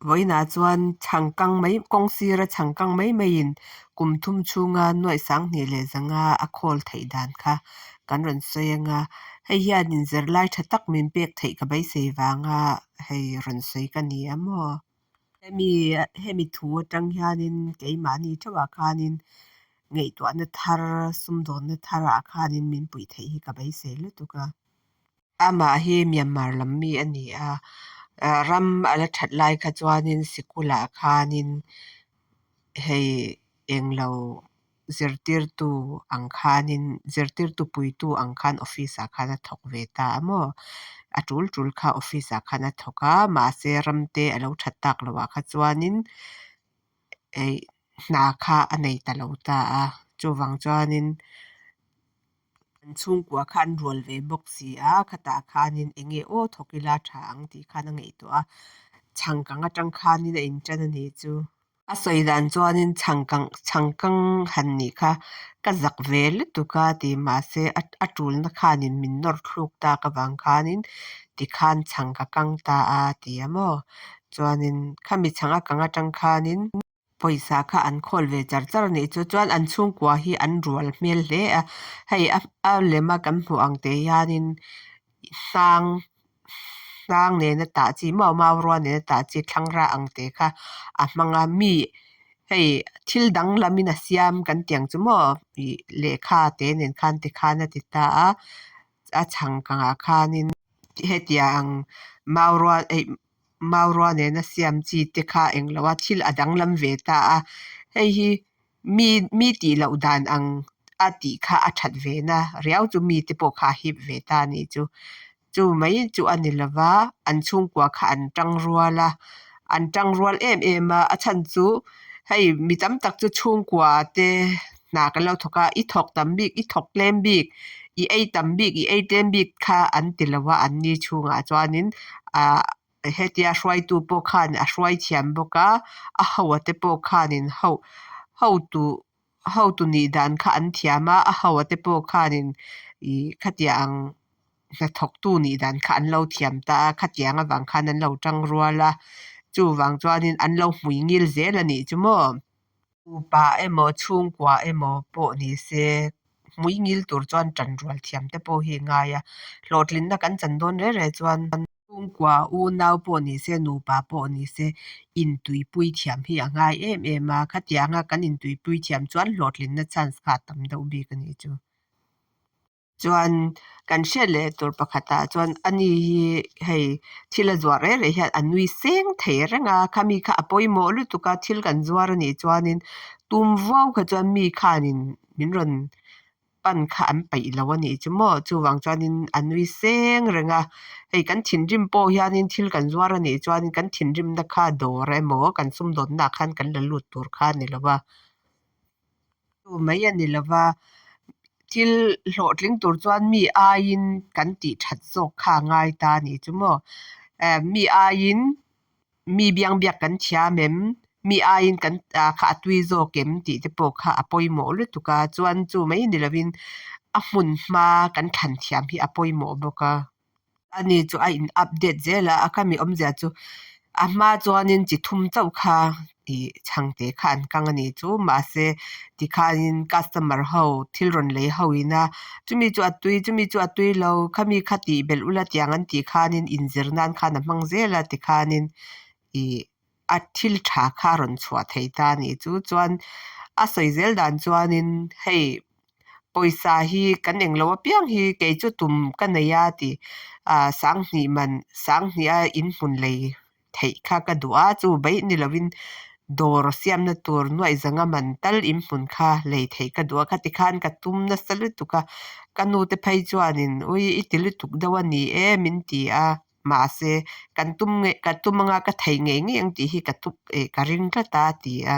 Vawiinah chuan chhangkang mai kawng sira chhangkang mai maiin kum thum chhunga nuaih sanghnih leh zanga a khawl theih dan kha kan rawn sawi anga hei hianin zirlai tha tak min pek theih ka beisei vanga hei rawn sawi ka ni a maw. Hemi hemi thu atang hianin keimahni theuhah khanin ngaihtuahna thar sumdawnna tharah khanin min puih theih hi ka beisei lutuk a. Amah hi Myanmar lam mi a ni a, ram a la that lai kha chuanin sikulah khanin hei englo zirtirtu ang khanin zirtirtu puitu ang khan office ah khan a thawk ve ta a maw a tul tul kha office ah khan a thawk a mahse ram te a lo that tak loh ah kha chuanin eih hna kha a nei ta lo ta a chuvang chuanin. An chhungkua kha an rual ve bawk si a, khatah khanin eng nge aw thawk ila tha ang tih khan a ngaihtuah a, chhangkang atang khanin a intan a nih chu. A sawi dan chuanin chhangkang chhangkang han nih kha ka zak ve lutuk a ti mahse a tulna khanin min nawr thluk tak avang khanin tikhan chhang ka kang ta a ti a maw. Chuanin khami chhang a kang atang khanin. Pawisa kha an khawl ve char char a nih chu chuan an chhungkua hi an rual hmel hle a hei a a lema kan hmuh ang te hianin hnang hnang nena tah chi mau mau rua nena tah chi thlangra ang te kha a hmang a mi hei thil danglam in a siam kan tih ang chu maw ih lehkha te nen khan tikhan a ti ta a a chhang kangah khanin hetiang mau rua eih. Maurua nena siam chi te kha englo a thil a danglam ve ta a hei hi mi mi tih loh dan ang a tih kha a that ve na riau chu mi te pawh kha a hip ve ta a nih chu chu mai chu a ni lova an chhungkua kha an tang rual a an tang rual em em a a chhan chu hei mi tam tak chu chhungkua te hna kan lo thawk a i thawk tam bik i thawk tlem bik i ei tam bik i ei tlem bik kha an ti lo a an ni chhungah chuanin ah hetia hruaitu pawh khan a hruai thiam bawk a a ho a te pawh khanin ho hotu hotu nih dan kha an thiam a a ho a te pawh khanin ih khatiang ang hnathawktu nih dan kha an lo thiam ta a khatiang avang khan an lo tang rual a chuvang chuanin an lo hmui ngil zel a nih chu maw. Upa emaw chhungkua emaw pawh ni se hmui ngil tur chuan tan rual thiam te pawh hi a ngai a, hlawhtlinna kan chan dawn reng reng chuan chhungkua unau pawh ni se nupa pawh ni se intuipui thiam hi a ngai em em a, khatianga kan intuipui thiam chuan hlawhtlinna chance kha a tam deuh bik a nih chu. Chuan kan hriat leh tur pakhatah chuan ani hi hei thil a zuar reng reng hian a nui seng thei reng a khami kha a pawimawh lutuk a thil kan zuar a nih chuanin tum vuau kha chuan mi khanin min rawn pan kha an peih lo a nih chu maw chuvang chuanin a nui seng reng a hei kan thinrim pawh hianin thil kan zuar a nih chuanin kan thinrimna kha dawr emaw kan sumdawnna ah khan kan la lut tur kha a ni lo va. Chu mai a ni lova, thil hlawhtling tur chuan mi aiin kan tih that zawk kha a ngai ta a nih chu maw. Mi aiin mi biang biak kan thiam em, mi aiin kan kha a tui zawk em tih te pawh kha a pawimawh lutuk a, chuan chu mai ni lovin a hmun hma kan thlan thiam hi a pawimawh bawk a. Ani chu a in update zel a, a kami awmzia chu a hma chuanin chi thum chauh kha ih chhangte kha an kang a ni chu mahse tikhanin customer ho thil rawn lei ho ina chumi chu a tui chumi chu a tui lo khami kha tih belh ula tiang an tih khanin inzir nan khan a hmang zel a tikhanin ih a thil tha kha a rawn chhuah thei ta a nih chu chuan a sawi zel dan chuanin hei pawisa hi kan englo apiang hi kei chu tum ka nei a tih ah sanghnih man sanghnih a inhmun lei theih kha ka duh a chu beih ni lovin dawr siamna tur nuaih zanga man tal inhmun kha lei theih ka duh a khati khan ka tum nasa lutuk a ka nu te phei chuanin ui i ti lutuk deuh a ni e min ti a. Mahse, kan tum ngei ka tum anga ka thei ngei ngei ang tih hi ka tup eh ka ring tlat a ti a.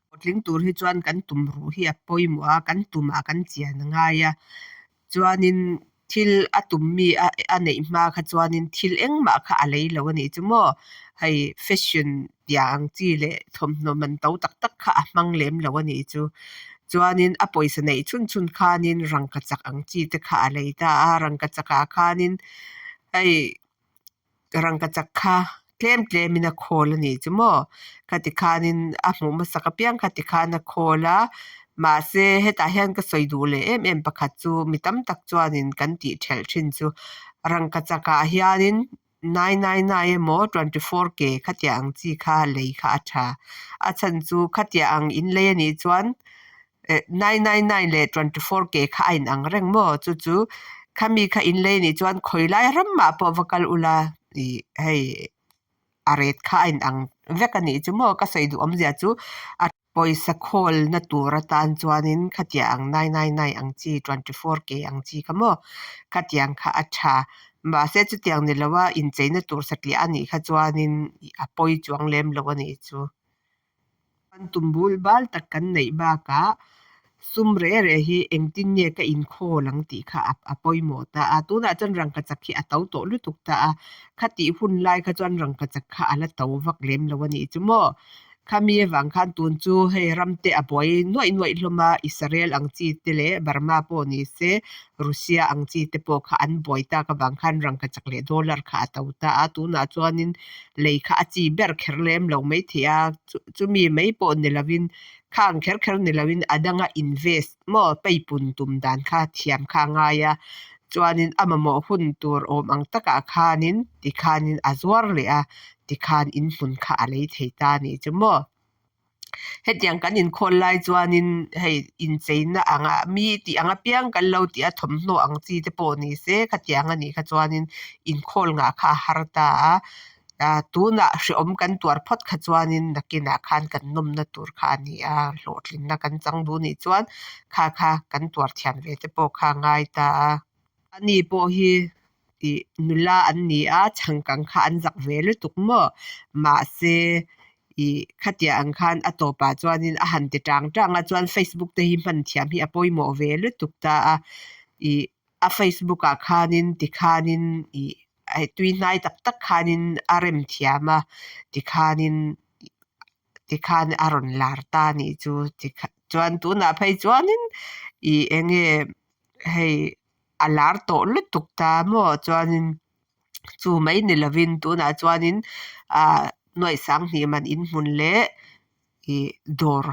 Hlawhtling tur hi chuan kan tum ruh hi a pawimawh a, kan tumah kan chian a ngai a. Chuanin thil a tum mi a a neih hma kha chuanin thil engmah kha a lei lo a nih chu maw. Hei fashion piah ang chi leh thawmhnaw man to tak tak kha a hmang lem lo a nih chu. Chuanin a pawisa neih chhun chhun khanin rangkachak ang chi te kha a lei ta a, rangkachakah khanin hei rangkachak kha tlem tlemin a khawl a nih chu maw. Khati khanin a hmuh hmasak apiang kha tikhan a khawl a, mahse hetah hian ka sawi duh leh em em pakhat chu mi tam tak chuanin kan tih thelh thin chu rangkachak ah hianin 999 emaw 24K khatiang ang chi kha lei kha a tha. A chhan chu khatiang ang in lei a nih chuan 999 leh 24K kha a inang reng maw? Chu chu khami kha in lei a nih chuan khawi lai ramah pawh va kal ula ih hei a ret kha a inang vek a nih chu maw ka sawi duh awmzia chu a pawisa khawlna tur atan chuanin khatiang ang 999 ang chi 24K ang chi kha maw khatiang kha a tha mahse chutiang ni loa incheina tur satliah a nih kha chuanin a pawi chuang lem lo a nih chu. Kan tum bul bal tak kan neih bakah sum reh reh hi engtin nge ka inkhawl ang tih kha a pawimawh ta a. Tunah chuan rangkachak hi a to tawh lutuk ta a, khatih hun lai kha chuan rangkachak kha a la to vak lem lo a nih chu maw. Khami avang khan tun chu hei ram te a buai nuaih nuaih hlawm a, Israel ang chi te leh Burma pawh ni se Russia ang chi te pawh kha an buai tak avang khan rangkachak leh dollar kha a to ta a. Tunah chuanin lei kha a chi ber kher lem lo maithei a, chumi mai pawh ni lovin khang kher kher ni lovin a danga invest maw peipun tum dan kha thiam kha a ngai a, chuanin a mamawh hun tur awm ang takah khanin tikhanin a zuar leh a, tikhan inhmun kha a lei thei ta a nih chu maw. Hetiang kan inkhawl lai chuanin hei incheina anga mi tih ang apiang kan lo tih a thawmhnaw ang chi te pawh ni se khatiang a nih kha chuanin inkhawl ngah kha a har ta a, tunah hrehawm kan tuar phawt kha chuanin nakinah khan kan nawmna tur kha a ni a, hlawhtlinna kan chang duh nih chuan kha kha kan tuar thiam ve te pawh kha a ngai ta a. Ani pawh hi tih nula an ni a, chhangkang kha an zak ve lutuk maw? Mahse, ih khatiah ang khan a tawpah chuanin a han ti tang tang a, chuan Facebook te hi hman thiam hi a pawimawh ve lutuk ta a, ih a Facebook ah khanin tikhanin ih tui hnai tak tak khanin a rem thiam a, tikhanin tikhan a rawn lar ta a nih chu chuan tunah phei chuanin ih eng nge hei a lar tawh lutuk ta maw chuanin chu mai ni lovin tunah chuanin ah nuaih sanghnih man inhmun leh ih dawr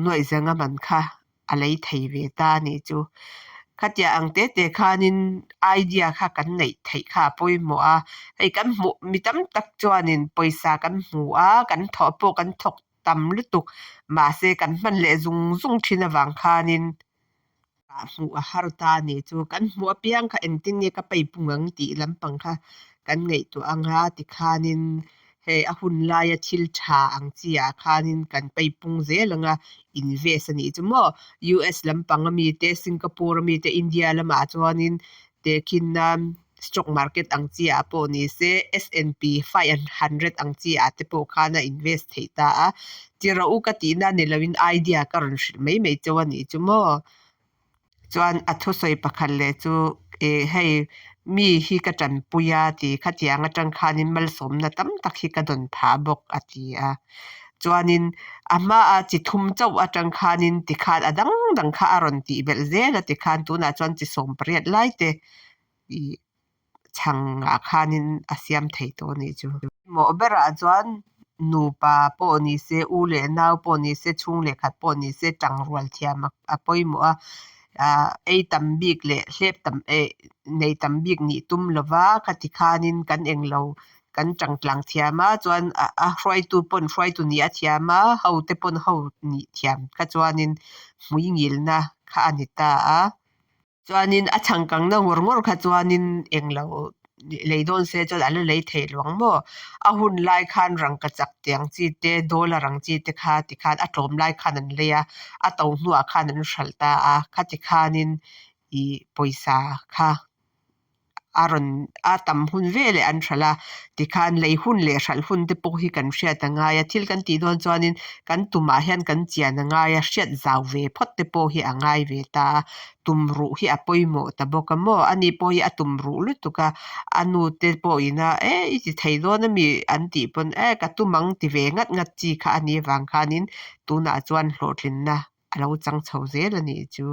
nuaih zenga man kha a lei thei ve ta a nih chu. Khatiang ang te te khanin idea kha kan neih theih kha a pawimawh a, hei kan hmuh mi tam tak chuanin pawisa kan hmu a, kan thawh pawh kan thawk tam lutuk mahse kan hman leh zung zung thin avang khanin ah hmuh a har ta a nih chu. Kan hmuh apiang kha engtin nge ka peipung ang tih lampang kha kan ngaihtuah ang a tikhanin hei a hun laia thil tha ang chi ah khanin kan peipung zel ang a invest a nih chu maw. US lampang ami te Singapore ami te India lamah chuanin tehkhin nan stock market ang chi ah pawh ni se S&P 500 ang chi ah te pawh khan a invest theih ta a, tiraw u ka tihna ni loin idea ka rawn hrilh mai mai chauh a nih chu maw. Chuan a thusawi pakhat leh chu ih hei mi hi ka tanpui a tih khatiang atang khanin malsawmna tam tak hi ka dawn phah bawk a ti a. Chuanin a hmaah chi thum chauh atang khanin tikhan a dang dang kha a rawn tih belh zel a tikhan tunah chuan chi 18 lai te ih chhangah khanin a siam thei tawh a nih chu. Mawh berah chuan nupa pawh ni se, u leh nau pawh ni se, chhung leh khat pawh ni se tangrual thiam a pawimawh a. Aaa ei tam bik leh hlep tam eh nei tam bik nih tum lova khati khanin kan englo kan tangtlang thiam a chuan a hruaitu pawn hruaitu nih a thiam a, hote pawn ho nih thiam kha chuanin hmuingilna kha a ni ta a. Chuanin a chhangkangna ngawr ngawr kha chuanin englo lei dawn se chuan a la lei thei lo ang maw? A hun lai khan rangkachak tiang chi te dollar ang chi te kha tikhan a tlawm lai khan an lei a, a to hnuah khan an hralh ta a, khati khanin ih pawisa kha a rawn a tam hun veleh an hralh a, tikhan lei hun leh hralh hun te pawh hi kan hriat a ngai a, thil kan tih dawn chuanin kan tumah hian kan chian a ngai a, hriat zau ve phawt te pawh hi a ngai ve ta a, tum ruh hi a pawimawh ta bawk a maw, ani pawh hi a tum ruh lutuk a, a nu te pawhin a e i ti thei dawn ami an tih pawn e ka tum ang ti ve ngat ngat chi kha a nih avang khanin tunah chuan hlawhtlinna a lo chang chho zel a nih chu,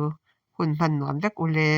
hun hman nuam vek ule.